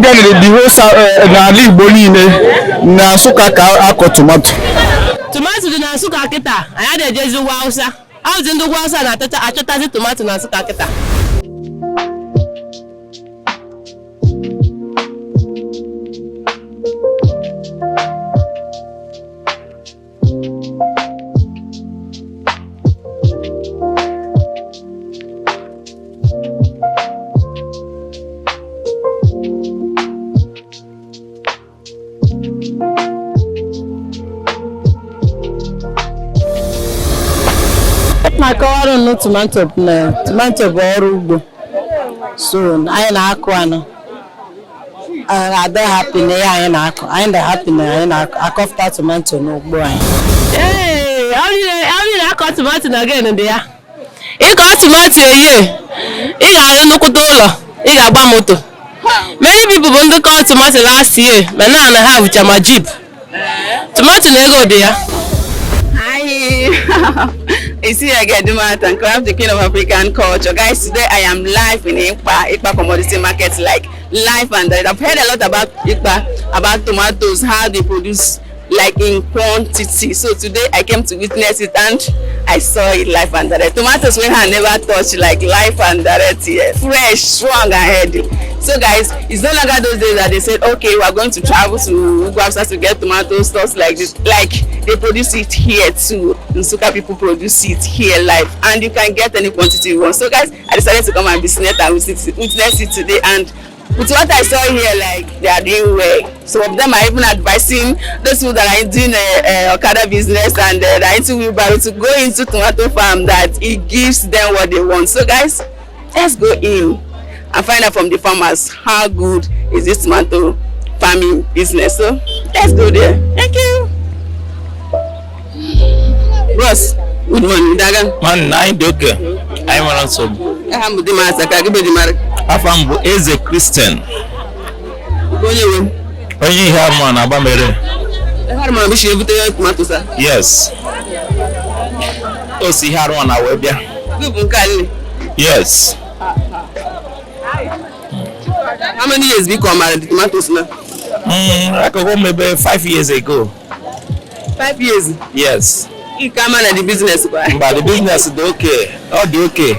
Abịa na the whole n'ala Igbo niile, na Nsụka ka akọ tomato. Tomato dị na Nsụka kịta. Anyị adịghị ejezi ugwu Awụsa. Awụzi ndị ugwu Awụsa na-achọta achọtazi tomato na Nsụka kịta. Na-akọwara unu tomato bụ na tomato bụ ọrụ ugbo, so anyị na-akụ anụ, anyị na-adị happy na ihe anyị na-akụ. Anyị dị happy na anyị na-akọfụta tomato n'ugbo anyị. Ee, ọ na-akọ tomato na gain dị ya. Ịkọ tomato eyie, ị ga-arụ nnukwute ụlọ, ị ga-agba moto. Many people bụ ndị kọọ tomato last year, ma na ha bụcha ma jeep. Tomato na ego dị ya. Hi, it's here again, Dumat and Craft, the king of African culture. Guys, today I am live in Ikpa, Ikpa Commodity Market, like live and direct. I've heard a lot about Ikpa, about tomatoes, how they produce like in quantity. So today I came to witness it and I saw it live and direct. Tomatoes wey hand never touch, like live and direct here. Fresh, strong and healthy. So guys, it's no longer those days that they said, "Okay, we are going to travel to Ugwu Hausa to get tomatoes," stuff like this. Like, they produce it here too. Nsukka people produce it here live and you can get any quantity you want. So guys, I decided to come and visit and witness it today, and with what I saw here, like, they are doing well. Some of them are even advising those people that are doing a Okada business and that are into wheelbarrow to go into tomato farm, that it gives them what they want. So guys, let's go in and find out from the farmers how good is this tomato farming business. So let's go there. Thank you. Bros, good morning. Daga. Nwanne anyị dị oke, anyị nwere nsogbu. Aha m bụ Dimasa ka gị bụ Dimara. Afọ m bụ Eze Christian. Onye nwe? Onye ihe ama na agbamere. Ha mara bụ ebute tomato sa. Yes, o si ihe arụma na wee bịa. Gị bụ nke a nne? Yes. How many years biko mara the tomatoes na? Akụkọ m ebe 5 years ago. 5 years? Yes. Ike ama na the business kwa. Mba, the business dị oke, ọ dị oke.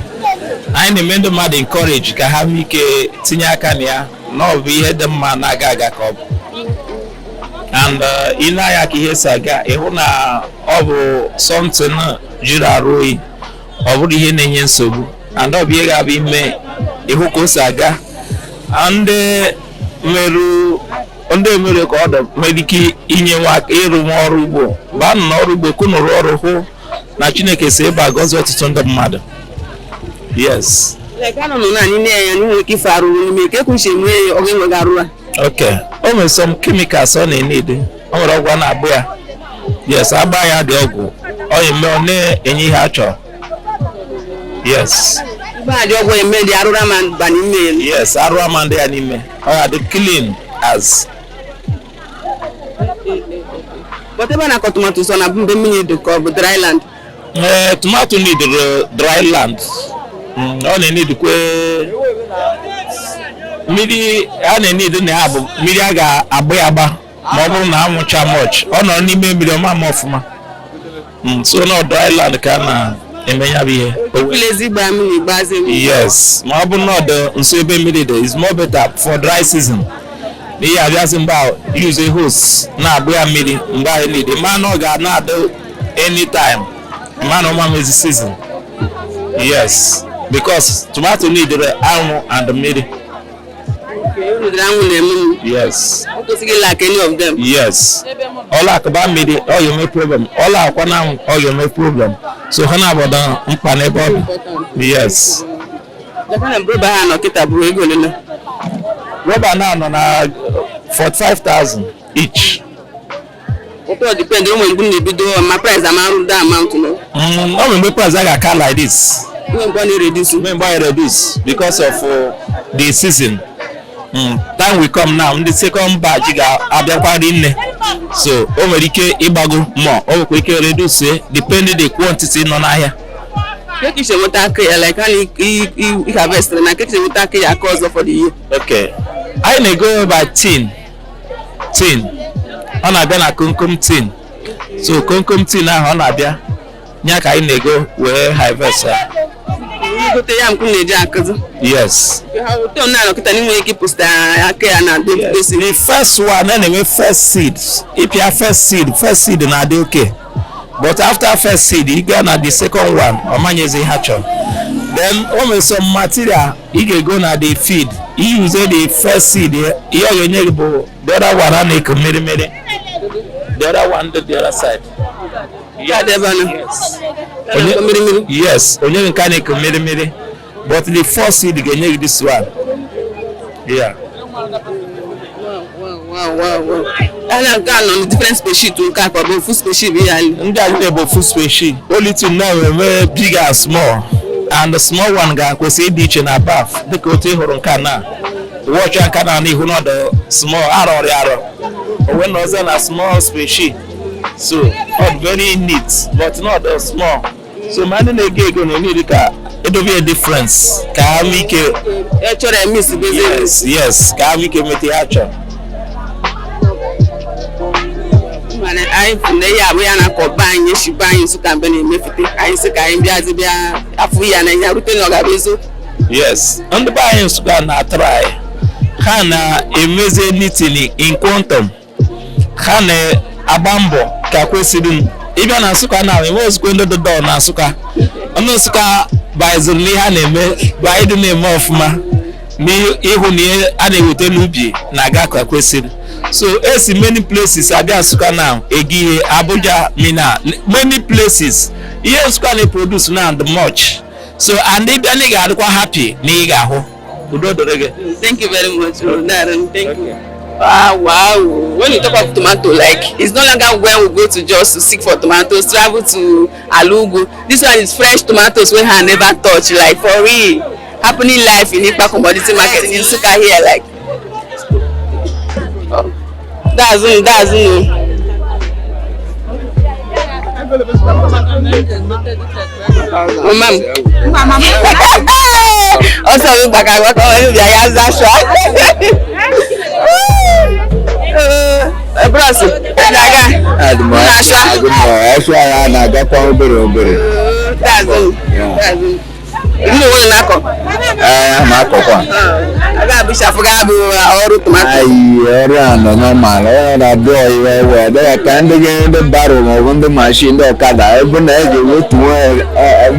Anyị na-eme ndị mmadụ encourage ka ha nwee ike tinye aka na ya, na ọ bụ ihe dị mma na-aga aga ka ọ bụ. And ị na-anya ka ihe si aga, ịhụ na ọ bụ something juru arụ oyi, ọ bụrụ ihe na-enye nsogbu, and ọ bụ ihe ga-abụ ime ịhụ ka o si aga. Ndị merụ, ndị emere ka ọ dị nwere ike inye nwa aka ịrụ nwa ọrụ ugbo, baa n'ọrụ ugbo kunu rụọ ọrụ, hụ na Chineke si ebe a gọzie ọtụtụ ndị mmadụ. Yes. Like, anọ nọ na n'ime ya na nwere ike ife arụrụ n'ime ka ekwuchi enwe ọ ga-enweghị arụrụ a. Okay, o nwere some chemicals ọ na-enede, o nwere ọgwụ a na-agba ya. Yes, agba ya dị ọgwụ, ọ eme ọ na-enye ihe a chọrọ. Yes. Mgbe a dị ọgwụ eme dị arụrụ ama ba n'ime ya. Yes, arụ ama ndị ya n'ime, ọ ga-adị clean as. But ebe a na-akọ tomato sọ na bụ mgbe mmiri dị ka ọ bụ dry land? Ee, tomato need dry land. Ọ na-enidikwe mmiri a na-enid na ya bụ mmiri a ga-agba ya agba, ma ọ bụrụ na anwụcha much, ọ nọ n'ime mmiri ọma ama ọfụma. So na dry land ka a na-eme ya bụ ihe. Ilezi gbaa mmiri gbazie mmiri. Yes, ma ọ bụrụ na ọ dị nso ebe mmiri dị is more better for dry season, n'ihi abịazi mgbe ahụ use a hose na-agba ya mmiri mgbe ahụ need ma na ọ ga na-adị anytime, ma na ọma mezi season. Yes, because tomato need anwụ and mmiri. Unu anwụ na-eme m. Yes. O kwesịghị lack any of them. Yes, ọla akụba mmiri, ọ ga-eme problem. Ọla akwa na anwụ, ọ ga-eme problem. So ha na-abọdo mkpa n'ebe ọ dị. Yes. Leka na rọba ha nọ kịta bụrụ ego ole na? Rọba now nọ na 45,000 each. Otu ọ depend, o nwere mgbe m na-ebido ma price ama arụ that amount no. Ọ nwere mgbe price a ga-aka like this. Nwere mgbe ọ na-ereduce. Mgbe anyị reduce because of the season. Time will come now, ndị second batch ga-abịakwa rinne, so o nwere ike ịgbago more, o nwekwa ike reduce depending the quantity nọ n'ahịa. Ke ka isi enweta aka ya, like ha na i harvest na ke ka isi enweta aka ya aka ọzọ for the year? Okay. Anyị na-ego by tin tin. Ọ na-abịa na komkom tin, so komkom tin ahụ ọ na-abịa ya ka anyị na-ego wee harvest ya. Gote ya nkụ na-eji akụzi. Yes. Otu na anọkịta na nwere ike ịpụsita aka ya na dosi. The first one a na-enwe first seeds, ịpịa first seed, first seed na-adị okay, but after first seed ị gaa na the second one, ọ manyezi ha chọrọ. Then o nwere some material ị ga-ego na the feed. I use the first seed, ihe ọ ga-enye gị bụ the other one a na-eku mmiri mmiri, the other one dị the other side. Ya dị ebe a nọ. Onye- Mmiri mmiri. Yes, onye nke a na-eku mmiri mmiri, but the first seed ga-enye gị this one, yeah. Wow. A na-nke a nọ na different species nke a ka ọ bụ ofu species bụ ya. Ndị a niile bụ full species. Only thing now, enwe big and small, and the small one ga-akwesị ịdị iche na baf, dịka otu ị hụrụ nke a na wọchị nka na n'ihu n'ọdụ small arọ ọrịa arọ onwe na ọzọ na small species, so ọ dị very neat but not the small. So ma ndị na-ego ego na-enye ka edobe a difference ka ha nwee ike. E chọrọ emis bụ ezi. Yes, ka ha nwee ike mete ihe ha chọrọ. Mana anyị fụ na ihe abụ ya na-akọ be anyị eshigbo anyị Nsụka mgbe na-emefute anyị sị ka anyị bịazi bịa afọ ya na ya rute na ọ ga-abụ eziokwu. Yes, ndị be anyị Nsụka na-atry, ha na-emezi anything in quantum, ha na-agba mbọ ka kwesịrị m ịbịa na Nsụka na enwe ozugbo ndị dọdọ na Nsụka, ndị Nsụka biziri n'ihe a na-eme bụ anyị dị na-eme ọfụma n'ịhụ na ihe a na-eweta n'ubi na-aga ka kwesịrị. So esi many places abịa Nsụka na ego ihe, Abuja, Mina, many places. Ihe Nsụka na-eproduce now the much, so and ịbịa na ị ga-adịkwa happy na ị ga-ahụ udo dịrị gị. Thank you very much. Oh, Darren, thank you. Ah, wow. When you talk of tomato, like, it's no longer when we go to just to seek for tomatoes, travel to Alugu. This one is fresh tomatoes wey hand never touch, like for real. Happening live in Ikpa Commodity Market in Nsukka here, like. Oh, that's it, that's it. Oh, ma'am. Ọsọ mi gbàgbà kan wọn níbi àyà zashua. Bros, na-aga. Na-asha. Asụ agha na-agakwa obere obere. That's it. Ndị onwe na-akọ. Ee, a na-akọkwa. Aga abụchafụ ga abụ ọrụ tomato. Ayi, ọrụ a nọ normal, ọ na-abụ iwe ewe dịka ka ndị ga ndị baro maọbụ ndị mashin, ndị ọkada ebe na eji wetu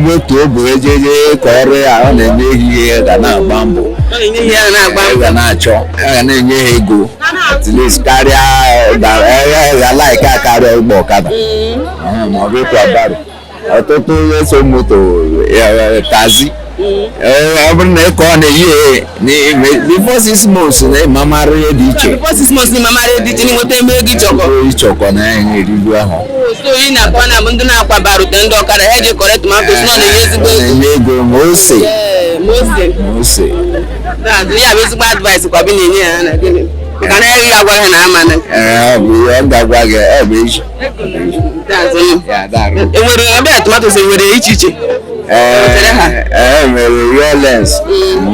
wetu obu ejeje ka ọrụ ya ọ na-eme ehihie ga na-agba mbọ. Ọ na-enye ihe a na-agba Ị mbọ. ga na-achọ a ga na-enye ha ego at least karịa ga like a karịa ịgba ọkada maọbụ ịkwa baro. Ọtụtụ eso moto taxi. Ee, ọ bụrụ na ịkọ na-eyi n'ime before 6 months na ịmamara ihe dị iche. Before 6 months ni mama redi ji nweta eme ego ịchọkọ. Ego ịchọkọ na ya erigbu ahụ. So ị na-akọ na bụ ndị na-akwa barute ndị ọkada ha eji kọrọ tomatoes nọ na-enye ezigbo Ọ ego. na-enye ego ma ose. Ee, ma ose. Ma ose. That's ya bụ ezigbo advice kwa bi na-enye ya na gịnị. Maka na ya agwa ha na ama na. Ee, ọ bụ ihe m ga-agwa gị, ọ bụ echi. That's it. Ya, daarụ. Enwere ebe a tomatoes enwere iche iche. Ee, Chere ha. ee, nwere Riolens,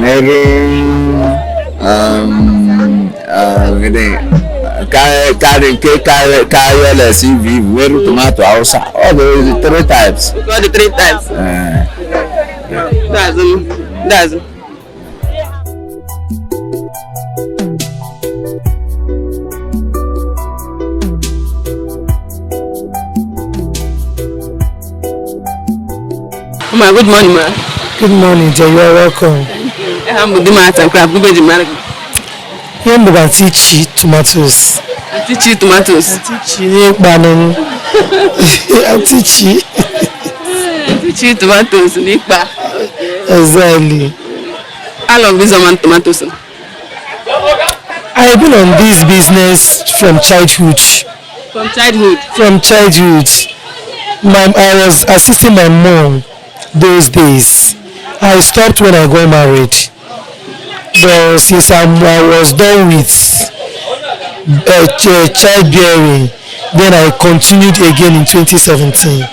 nwere gịnị, karị nke karịoles ivu ivu, nwere tomato Hausa. Ọ bụ three types. Ọ dị three types. Ee. That's it. That's it. Ma, good morning, ma. Good morning, dear. You are welcome. Aha m bụ Dima Art and Craft, Gube Jimara. Ihe m bụ Aunty Chi tomatoes. Aunty Chi tomatoes. Aunty Chi n'Ịkpa nụ. Aunty Chi. Aunty Chi tomatoes n'Ịkpa. Exactly. How long this one tomatoes? I've been on this business from childhood. From childhood. From childhood. I was assisting my mom those days. I stopped when I got married. But since I was done with childbearing, then I continued again in 2017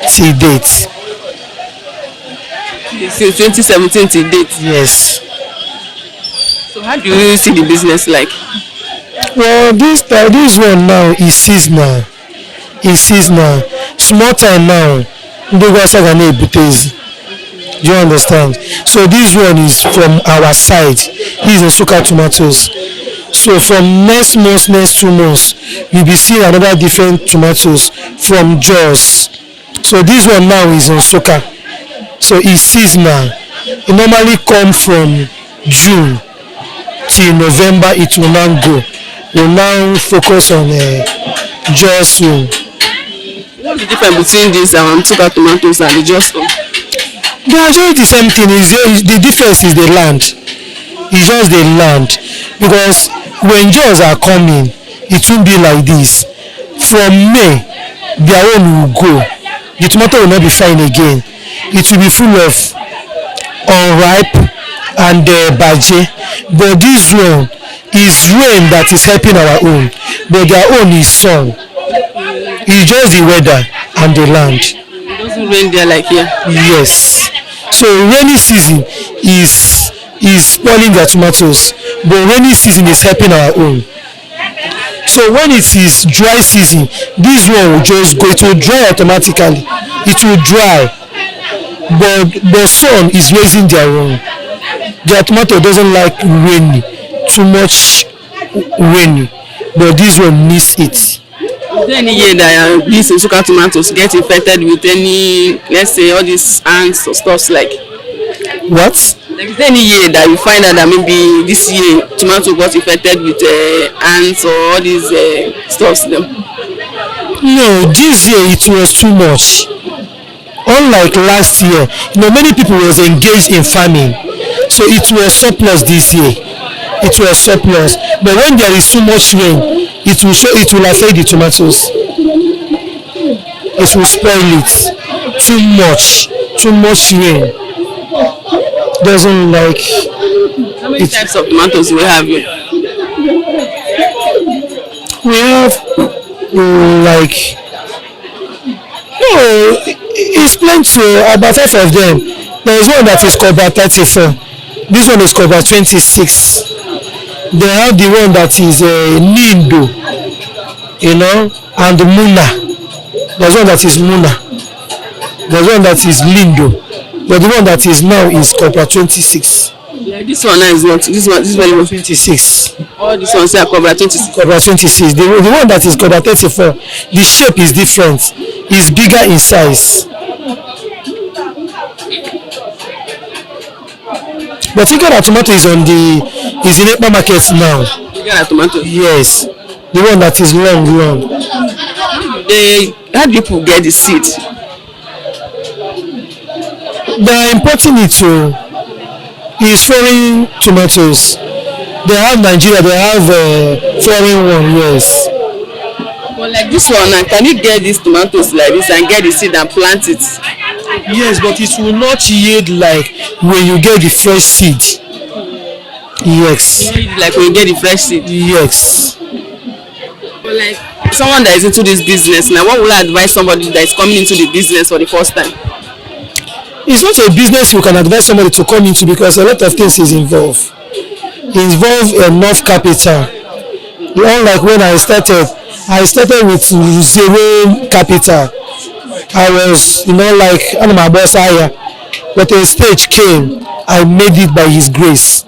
till date. Since 2017 till date. Yes. So So how do you see the business like? Well, this one now is seasonal. Is seasonal. Small time now, ndị ugwu Awụsa ga na-ebutezi. Do you understand? So this one is from our side. This is Nsukka tomatoes. So from next month, next 2 months, you'll be seeing another different tomatoes from Jos. So this one now is Nsukka. So it's seasonal. It normally come from June till November. It will now go. We now focus on Jos one. What's the difference between these Nsukka tomatoes and the Jos one? They are just the same thing. Is the difference is the land. It's just the land, because when Jos are coming, it won't be like this. From May, their own will go. The tomato will not be fine again. It will be full of unripe and baje. But this one is rain that is helping our own, but their own is sun. It's just the weather and the land. It doesn't rain there like here. Yes. So rainy season is spoiling their tomatoes, but rainy season is helping our own. So when it is dry season, this one will just go. It will dry automatically. It will dry, but the sun is raising their own. Their tomato doesn't like rainy, too much rainy, but this one needs it. Is there any year that these Nsukka tomatoes get infected with any, let's say, all these ants or stuffs like? What? Like, is there any year that you find out that maybe this year tomato got infected with ants or all these stuffs them? No, this year it was too much. Unlike last year, many people was engaged in farming, so it was surplus this year. It was surplus, but when there is too much rain, it will show, it will affect the tomatoes. It will spoil it. Too much rain doesn't like. How many types of tomatoes do we have here? We have like, no, it's plenty, about five of them. There is one that is called 34. This one is called 26. They have the one that is Nindo, and Muna. There's one that is Muna. There's one that is Lindo. But the one that is now is Cobra 26. Yeah, this one now is what? This one, this very one. 26. All these ones are Cobra 26. Cobra 26. The one that is Cobra 34, the shape is different. It's bigger in size. But Igara tomato is in Ekpa market now. You got a tomato. Yes. The one that is long, long. They, how do people get the seed? They are importing it to, is foreign tomatoes. They have Nigeria, they have foreign one, yes. But like this one now, can you get these tomatoes like this and get the seed and plant it? Yes, but it will not yield like when you get the fresh seed. Yes. Like when you get the fresh seed. Yes. But like someone that is into this business now, what will I advise somebody that is coming into the business for the first time? It's not a business you can advise somebody to come into, because a lot of things is involved. Involve enough capital. Unlike when I started with zero capital. I was, like, ana m agba ọsọ ahịa. But a stage came, I made it by his grace.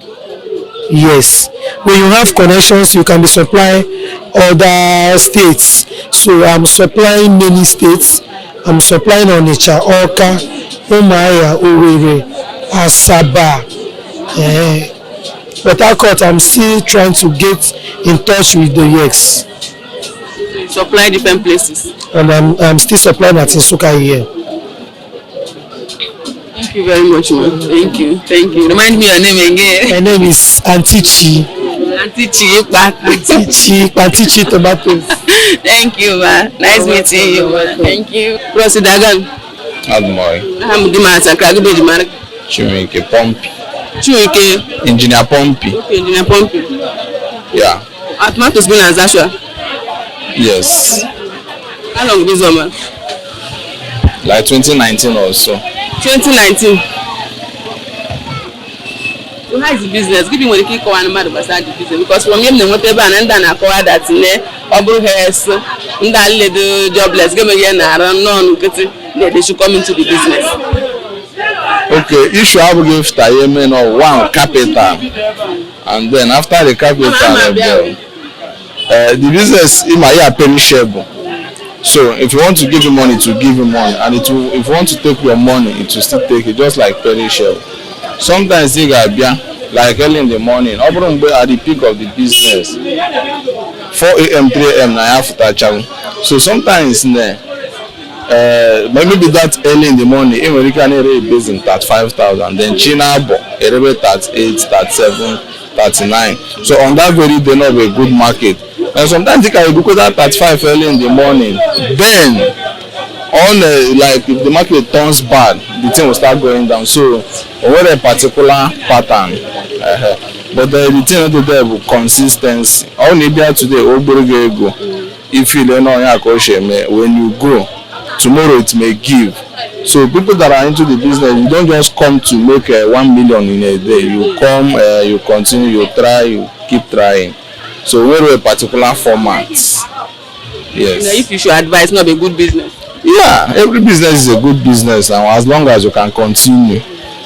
Yes. When you have connections, you can be supplying other states. So I'm supplying many states. I'm supplying Onitsha, Awka, Umuahia, Owerri, Asaba, Port Harcourt. I'm still trying to get in touch with the YEX. You supply different places. And I'm still supplying at Nsukka here. Thank you very much, ma. Thank you. Thank you. Remind me your name again. My name is Auntie Chi. Auntie Chi. Auntie Chi, Auntie Chi Tomatoes. Thank you, ma. Nice meeting you, ma. Thank you. Bros Dagan. Admoy. Aha m dị Mata, ka agụbe ji mara. Chinwike Pompi. Chinwike. Engineer Pompi. Okay, Engineer Pompi. Yeah. Our tomatoes been as Ashwa. Yes. How long this one, ma? Like 2019 or so. 2019. So how How is the business? Gịnị nwere ike ịkọwa mmadụ gbasara the business? Because from ihe m na-enweta ebe a na ndị a na-akọwa that ne ọ bụrụ ha eso ndị a ledo jobless ga ihe na-arụ nnọọ nkịtị na they should come into the business. Okay, issue abụghị ịfụta ihe mee na one capital and then after the capital Ama abịa. The business ima ya perishable. So if you want to give him money, to give him money, and it will, if you want to take your money, it will still take it, just like perishable. Sometimes ị ga-abịa like early in the morning, ọ bụrụ mgbe at the peak of the business, 4 a.m., 3 a.m. na ya fụtachanwu. So sometimes ne maybe that early in the morning, ị nwere ike na-ere a basin 35,000, then chi na-abọ erebe 38, 37, 39. So on that very day, no be a good market. And sometimes you can go that 35 early in the morning, then on like if the market turns bad, the thing will start going down. So o nwere a particular pattern, but the thing dey there bụ consistency. Ọ na ịbịa today, o gburu gị ego ifile na ọnya ka o si eme. When you go tomorrow, it may give. So people that are into the business, you don't just come to make 1 million in a day. You come, you continue, you try, you keep trying. So nwere a particular format. Yes. Now, if you should advise, not be good business. Yeah, every business is a good business, and as long as you can continue,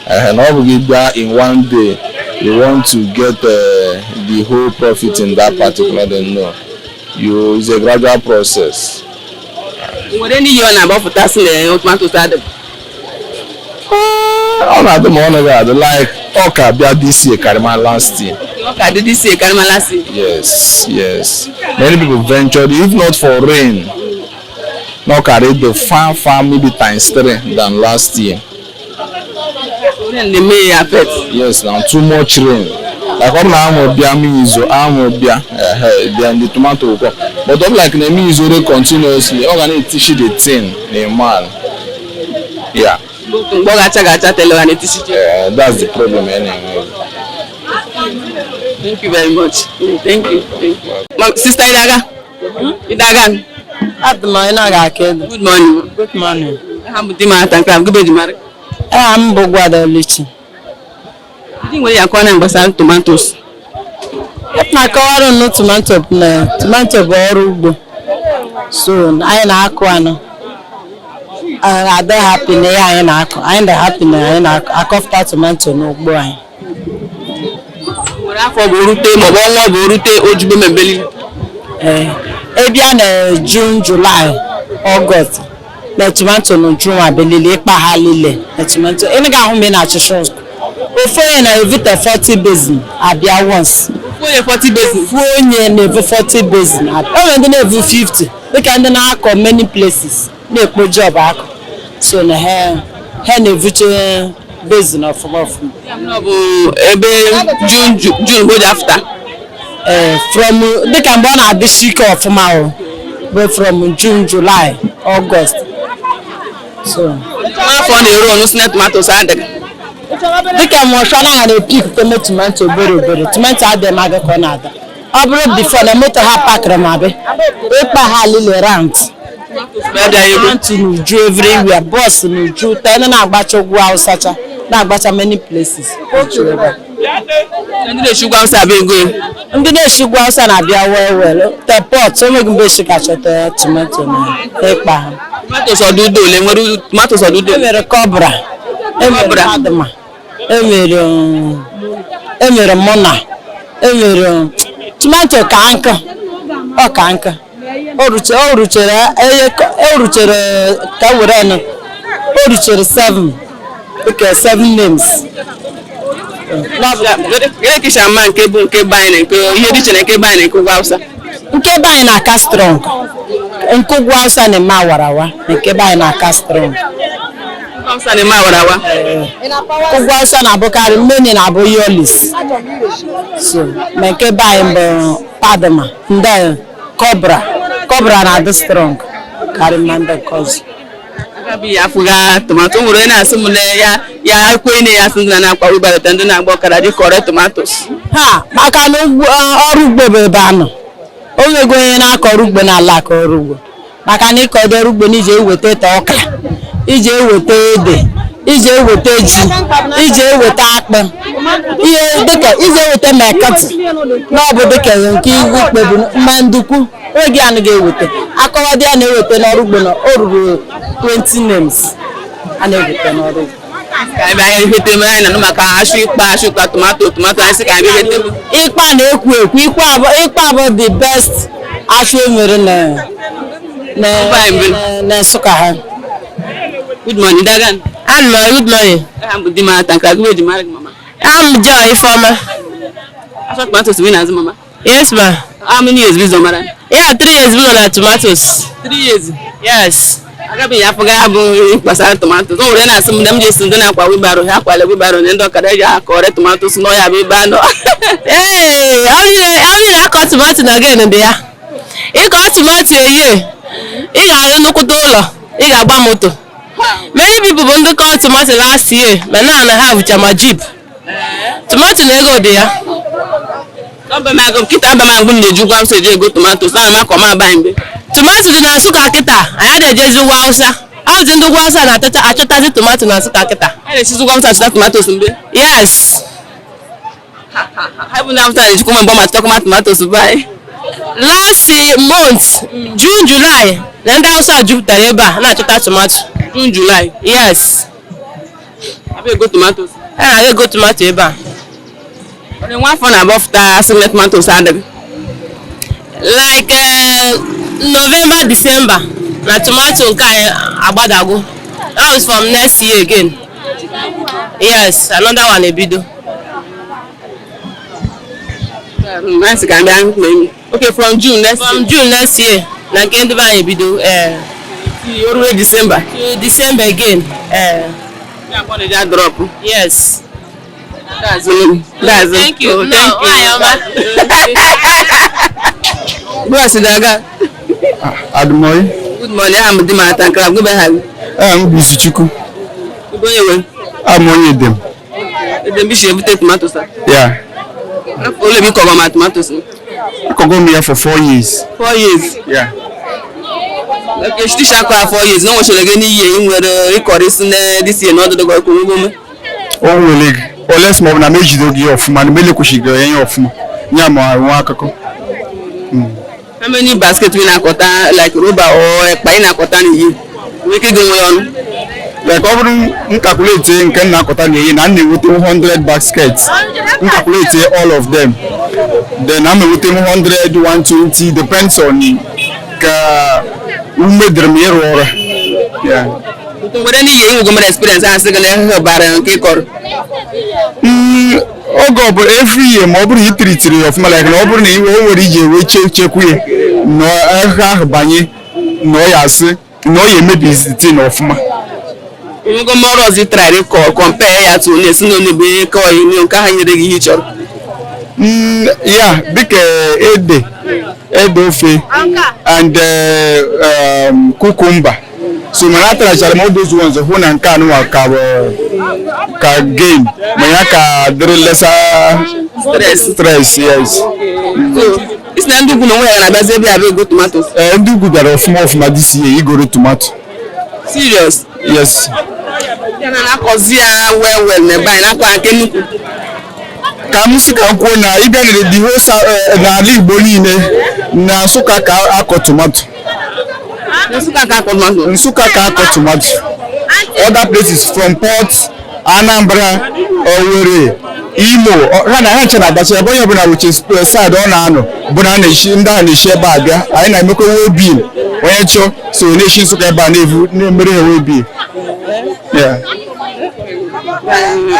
na ọ bụghị bịa in one day you want to get the whole profit in that particular day. No, you, it's a gradual process. Nwere ndị yi ọ na-agbapụta sị na tomatoes adị? Ọ na-adị ma ọ naghị adị. Like ọ ka bịa this year karịma last year. Ọ ka dị this year karịma last year. Yes, many people ventured. If not for rain, no carry the far far maybe times three than last year. Rain na-eme ya affect. Yes, now too much rain, like ọ bụ na anwụ bịa mmiri izo, anwụ bịa ehe, then the tomato will come. But ọ bụ like na mmiri izoro continuously, ọ ga na-etishi the thing na man, yeah. Mgbe ọ ga-acha ga-acha tele ọ na-etisi. That's the problem ẹ na-enwe. Thank you very much. Thank you, thank you. Ma, sister Idaga. Idaga. Adị m onye na-aga aka elu. Good morning. Good morning. Aha m bụ Dimata nke a gụbe jimara. Aha m bụ Gwadoluchi. Ndị nwere ya kọọ na gbasara tomatoes. Na-akọwara unu tomato bụ na tomato bụ ọrụ ugbo. So anyị na-akụ anụ. Adị happy na ihe anyị na-akụ. Anyị dị happy na anyị na-akọfụta tomato n'ugbo anyị. Nwere afọ bụ orute maọbụ ọnwa bụ orute ojugbo membeli? Ee, ebịa na June, July, August na tomato na June abelile ịkpa ha lile na tomato. Ị ga-ahụ mgbe ị na-achịcha ụzọ. Ofu onye na-evute 40 basin abịa once. Onye 40 basin? Ofu onye na-evu 40 basin abịa. O nwere ndị na-evu 50, dịka ndị na-akọ many places na-ekpo job akọ. So na ha na-evuche basin ọfụma ọfụma. Ọ bụ ebe June, June bụ after. Ee, from dịka mgbe ọ na-adịsi ike ọfụma o bụ from June, July, August. So Afọ na-eru ọnụ si na tomatoes adịghị. Dịka mọshọ na na-epik tome tomato obere obere, tomato adịghị m aga ka ọ na-ada. Ọ bụrụ before na moto ha pakịrị m abịa ịkpa ha lile round. Abịaghị ego. Tomato n'uju everywhere, bus n'uju tene na-agbacha ugwu Hausacha na-agbacha many places uju ebe a. Ndị na-esi ugwu Awụsa abịa ego ya. Ndị na-esi ugwu Hausa na-abịa well well te pot onweghị mgbe esi ka chọta tomato na ịkpa ha. Tomatoes ọdụ udo ole nwere tomatoes ọdụ udo? E nwere Cobra, e nwere Cobra. Padma, e nwere Mona, e nwere tomato ka nkụ ọ ka nkụ o ruchere ka were nụ o ruchere seven, okay, seven names. Gịnị ka isi ama nke bụ nke be anyị na nke ihe dị iche na nke be anyị na nke ugwu Awụsa? Nke be anyị na-aka strong. Nke ugwu Hausa na-eme awarawa, nke be anyị na-aka strong. Ugwu Awụsa na-eme awarawa. Ugwu Hausa na-abụkarị mmeni na-abụ yolis. So ma nke be anyị bụ Padma, ndị Cobra. Cobra na-adị strong karịa ma ndị nke ọzọ. Agabi ya afụga tomato. O nwere onye na-asị m na ya ya ekwe na ya asị ndị na-akwa ụgbọala, ndị na-agba ọkada dị kọrọ tomatoes. Ha maka na ọrụ ugbo bụ ebe a nọ. O nwego onye na-akọ ọrụ ugbo n'ala akọ ọrụ ugbo, maka na ịkọdo ọrụ ugbo na iji eweta ete ọka, iji eweta ede. Iji eweta ji, iji eweta akpụ, ihe dịka iji eweta mekatị na ọ bụ dịka nke iwu kpebi mma ndukwu oge anaghị eweta akọwadị a na-eweta n'ọrụ ugbo na o ruru 20 names a na-eweta n'ọrụ ugbo. Ka anyị bịa ihete m anyị na-anụ maka ashụ ịkpa, ashụ ịkpa tomato, tomato, anyị sị ka anyị bịa ihete m. Ịkpa na-ekwo ekwo, ịkpa bụ the best afọ e nwere na na Nsụka ha. Good morning, Dagan. Hello, good morning. Aha m bụ Dimata, nke agụụ eji mara gị, mama. I'm Joy Ifeoma. Ashọ tomatoes bi na-azụ, mama? Yes, ma. How many years bi mara? Yeah, 3 years we na tomatoes. 3 years? Yes. Agabeghị afọ ga abụ gbasara tomatoes. O nwere na-asị m na m ji esi ndị na-akwa wheelbarrow, ha akwale wheelbarrow na ndị ọkada eji akọrọ tomatoes n'ọhịa bụ ebe anọ. Ee, ọ na-akọ tomato na again dị ya. Ịkọ tomato eyie, ị ga-arụ nnukwute ụlọ, ị ga-agba moto. Many people bụ ndị kọọ tomato last year, ma na ha bụcha ma jeep. Tomato na ego dị ya. Nkịta aba m agụ na-eji ụgwọ awụsa eji ego tomatoes, ana m akọ m aba mgbe. Tomato dị na Nsụka kịta, anyị adịghị ejezi ugwu Awụsa. Ọ dị ndị ugwu Awụsa na-achọta achọtazi tomato na Nsụka kịta. A na-esizi ụgwọ awụsa achọta tomatoes mgbe? Yes. Ha bụ ndị awụsa na-ejikwa mgbe ma achọtakwa tomatoes be anyị. Last month, June, July, na ndị Hausa jupụtara ebe a na-achọta tomato. June, July? Yes. Abịa ego tomatoes? A na-aga ego tomato ebe a. Ọ dị nwa afọ na-abọfụta asị m tomatoes adịghị? Like November, December na tomato nke anyị agbadago. That was from next year again. Yes, another one ebido. Anyị sị ka anyị bịa. Okay, from June next? From June next year na nke ndị be anyị ebido. Year, o ruo December? To December again. Ya akpọ na-eji drop? Yes. That's it. That's it. Thank you. Oh, No, thank you. nwanyị ọma. Bros daga. Adụmọyị. Good morning. Aha m dị Mata nke agụbe ha. Ee, m bụ Izuchukwu. Ebe onye nwe? Abụ m onye Edem. Edem bishi ebute tomato sa? Ya. Afọ ole bi kọba ma tomatoes? Akọgo m ya for 4 years. 4 years? Ya. Okay, shitisha akọ 4 years. Na o nwechara gị n'ihe ị nwere ịkọrọ isi na this year na ọdụdụ gị kwuru ụgwọ ome. O nwere gị oles ma ọ bụ na m ejido gị ọfụma na m elekwuchighị ya ya ọfụma ya ma nwe akụkọ. How many basket ị na-akọta, like rọba or ekpa ị na-akọta n'iyi? Nwere ike ịgụ nwe ọnụ? Like ọ bụrụ m calculate nke m na-akọta na-eyi na m na-enweta 100 baskets, m calculate all of them, then I'm enweta 100, 120, depends on ka ume dịrị m ịrụ ọrụ. Yeah. Nwere n'iyi inwego mere experience a sị gị na ihe bara nke ị kọrọ? Oge ọbụla, every year, ma ọ bụrụ na ị tiritiri ya ọfụma, like na ọ bụrụ na iwe o nwere iji ewe chekwu ya na ahịhịa ahụ banye na ọ ya asị na ọ ya emebi tin ọfụma. Inwego m ọrụ ọzọ ị tara ịkọ, compare ya to na-esi na onye bụ kọọ ihe nke ahụ nyere gị ihe ị chọrọ? Ya dịka ede, ede ofe and cucumber, so mana atarachara m all those ones hụ na nke anụnwa ka bụ ka gain ma ya ka dịrị lesser stress. Stress, yes. So isi na ndị ugwu na onwe ya na-abịazi ebe abịa ego tomatoes? Ee, ndị ugwu bịara ọfụma ọfụma this year igoro tomato. Serious? Yes. Ya na na-akọzi ya well well na ebe anyị na-akọ nke nnukwu. Ka m sị ka m kwuo na ịbịa nere the whole n'ala Igbo niile, na Nsụka ka akọ tomato. Nsụka ka akọ tomato? Nsụka ka akọ tomato. Other places from Port, Anambra, Owerri, Imo, ha na ha nche na-agbacha ebe onye ọbụla wuche side ọ na-anọ bụ na a na-esi ndị a na-esi ebe a bịa. Anyị na-emekwa waybill, onye chọọ so na-esi Nsụka ebe a na-evu na-emere ha waybill. Yeah.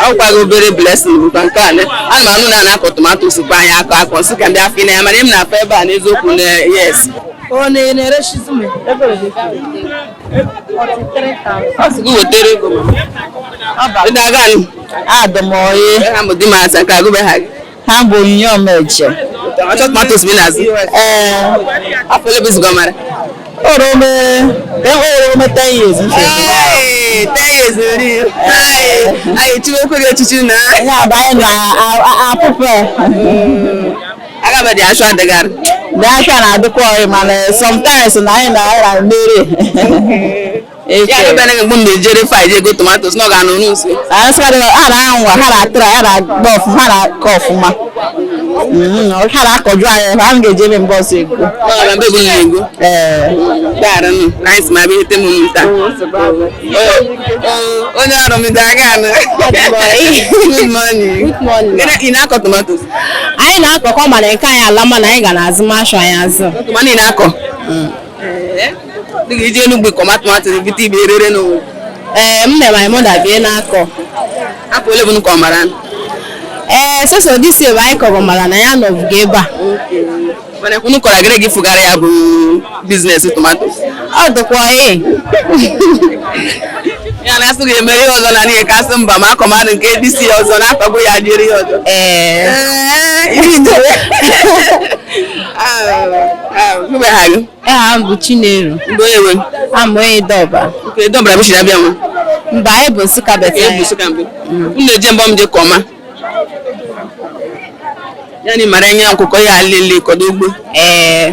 Ọ gwaghị obere blessing bụkwa nke a ana m anụ na a na-akọ tomatoes bụ anyị akọ akọ nsị ka ndị afọ ị na ya mana m na-afọ ebe a n'eziokwu na yes. Ọ na-ere shizumi. Ọ sị gị wetara ego ma ị na-aga nụ. Adụmọyị. Ha bụ di m asa nke agụbe ha gị. Ha bụ onyinye ọmeje. Ọchọ tomatoes bi n'azụ? Ee. Afọ ole bụ izu mara? Orome, orome 10 years. Hey, 10 years ori. Anyị chiwekwe gị echichi na. Ya bụ anyị na-apụpụ. Agabadị asụ adịgarị. Dị aka na-adịkwa ọyị mana sometimes na anyị na-ara mmeri. Ya ebe na mgbe m na-ejere fa ije ego tomatoes na ọ ga-anọ n'usi. Ha na-anwa, ha na-atụrụ, ha na-agba ọfụma, ha na-akọ ọfụma. Ha na-akọju anyị, ha ga-eje ebe mbọ ọsọ ego. Ọ ga mbe bụ na-ego. Ee. Daarụ nụ, na anyị si ma bịa hete m nta. Onye ọrụ m dị aga anụ. Good morning. Good morning. Ị na-akọ tomatoes? Anyị na-akọkọ mana nke anyị ala mana anyị ga na-azụ mashu anyị azụ. Tomato ị na-akọ? Dịka ije Enugwu kọma tomato bute ibe erere n'ụwa. Ee, m na my mother bie na-akọ. Afọ ole bụ nke ọmara? Ee, sọsọ this year anyị kọrọ mara na ya nọbụgo ebe a. Mana kwunu kọrọ agịrị gị fụgara ya bụ biznes tomato. Ọ dịkwa ee. Ya na asụ ga-eme ihe ọzọ na n'ihe ka asụ mba ma akọmadụ nke disi ya ọzọ na-akọgbu ya jiri ihe ọzọ. Ee. Gụbe ha gị. Aha m bụ Chineru. Mgbe onye nwe. Ama onye dọba. Nke dọbara bishiri abịa nwa. Mba, anyị bụ Nsụka Nke beta. ebu Nsụka mbụ. M na-eje mbọ m je kọma. Ya na ịmara enye ọkụkọ ya alele kọdo ugbo. Ee.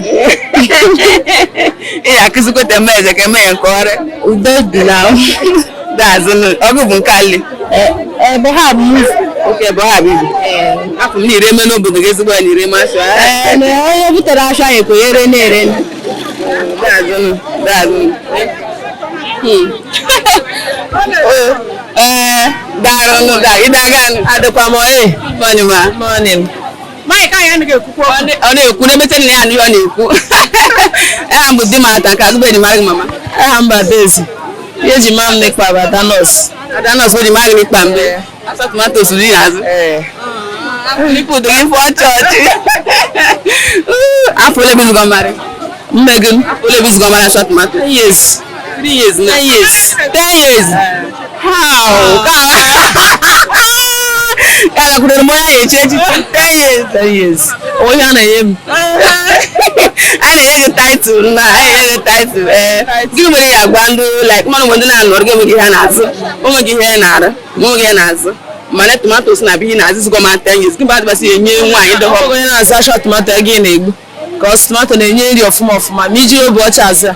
Ị ya akụzikweta eme eze ka eme ya nke ọrịa. Udo dị na Daazụ ọgụ bụ nke ali. ebe ha bụ Oke bụ ha bụ ibu. Afọ m na-ere eme n'obodo gị ezigbo ya na-ere masị. Ee, na onye butere asha anyị kwenyere na-ere. Daazụ daazụ. Ee, daarụ daa ịdaga anụ. Adịkwa m oye. Morning ma. Morning. Mike anyị anaghị ekwukwa. Ọ na-ekwu na-emete nna ya anụ ihe ọ na-ekwu. Aha m bụ di m ata nke azụbeghị m mara gị mama. Aha m bụ Adaeze. Ihe eji maa m n'ịkpa bụ Ada nọọsụ. Ada nọọsụ o ji mara gị n'ikpa mbe. Asa tomato suru ihe azụ. Ee. Ikwu ụdị gị fụọ chọọchị. Afọ ole bụ izugọ mara? Mmegụ. Afọ ole bụ izugọ mara asa tomato? 10 years. 3 years na. 10 years. 10 years. How? Ka gakwutere m onye ahụ echi echichi 10 years. 10 years. Onye a na-enye m. A na-enye gị taịtụl na a na-enye gị taịtụl ee gịnị mere ya agwa ndị like mmanụ mgbe ndị na-anọrọ gị enweghị ihe a na-azụ onweghị ihe na-arụ onweghị ihe na-azụ mana tomatos na abịa ihe na-azụ zụgọ ma 10 years gị adịbasị enye nwaanyị dị Ọ bụ onye na-azụ asha tomato ego ị na-egbu. Ka ọ tomato na-enye nri ọfụma ọfụma ma ijiri obi ọcha azụ ya.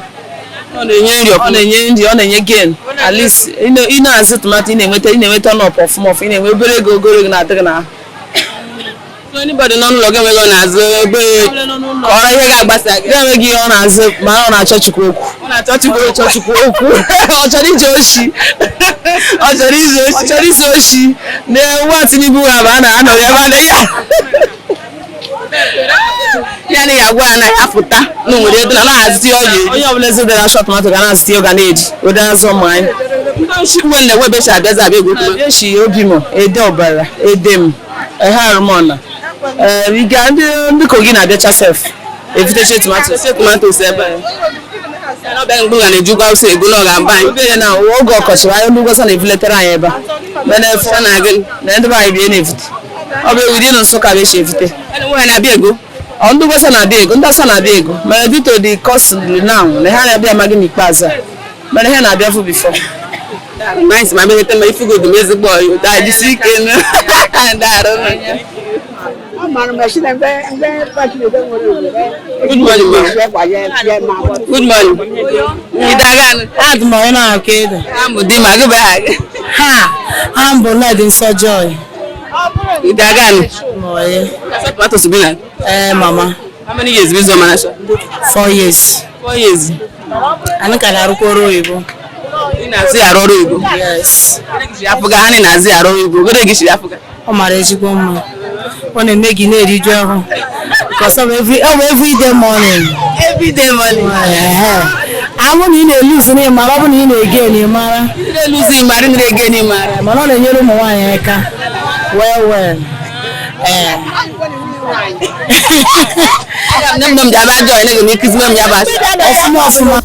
ọ na-enye nri Ọ ọfụma na-enye nri, ọ na-enye gain. At least ị na-azụ tomato ị na-enweta ị na-enweta ọnọpụ ọfụma ọfụma ị na-enwe obere ego ogolo ego na-adị gị n'ahụ. So anybody nọ n'ụlọ gị enweghị ọ na-azụ ebe kọrọ ihe ga-agbasa gị Gị enweghị ihe ọ na-azụ ma ọ na-achọ Chukwu okwu. ọ na-achọ Chukwu Ọ chọrọ Chukwu okwu. Ọ chọrọ ije oshi. ọ chọrọ izu Ọ oshi chọrọ izu oshi. Na nwa Tinubu ha bụ a na-anọ ya ebe a na ya. ya na ya agwa ya na afụta na o nwere ego na na-azụ ya ọ ga-eri Onye ọbụla eze dara ashọ tomato ga na-azụta ihe ọ ga na-eji wede azụ ụmụ anyị. ndị oshi mgbe na-ewebecha abịazi abịa egwu tomato Eshi obi m ede ọbara ede m ehe arụmọna ee ịga ndị kogi na-abịacha sef ebuteche tomato ose tomatos ebe a. Ya na ọbịa mgbe ga na-ejukwa awụsa ego na ọ ga-aba anyị obere na oge ọkọchị anyị ndị Ugwuọsa na-ebuletere anyị ebe a mana efu Ọ na-agị na ndị be anyị bie na-evute ọ bụ ewu dị na Nsụka bụ esi evute nwaanyị na-abịa ego ọ ndị Ugwuọsa na-abịa ego ndị Awụsa na-abịa ego mana due to the cost now na ha na-abịa amaghị n'ikpeazụ a mana ha na-abịa fụ before. Nice, ma mehete ma ifugo dị m ezigbo ọyụ daa jisi ike nụ daarụ Good morning, ma. Good morning. Ịdaga anụ. Adị m onye na-akọ ede. Amụ di ma gị bụ aha gị. Ha, ha mbụ Led Nsọ Joy. Ịdaga anụ. Oye. Asa tomatoes bi na. Ee, mama. How many years bi zọ mana sọ? 4 years. 4 years. Anyị ka na-arụkwa ọrụ oyibo. Ị na-azụ ya arụ ọrụ oyibo. Yes. Afụga ha na-azụ ya arụ ọrụ oyibo. Ogoro gị siri afụga. Ọ mara ezigbo mma. Ọ na-eme gị na-eriju ahụ. Because of every, ọ bụ everyday morning. Everyday morning. Ehe. Ahụ na ị na-eluzu na ịmara, ọ bụ na ị na-ege na ịmara. Ị na-eluzi ịmara, ị na-ege n'ịmara. Mana ọ na-enyere ụmụ nwaanyị aka. Well, well. Ee. Aga m nne m ji abịa join gị ma ịkụziwe m ya bụ asị. Ọfụma ọfụma.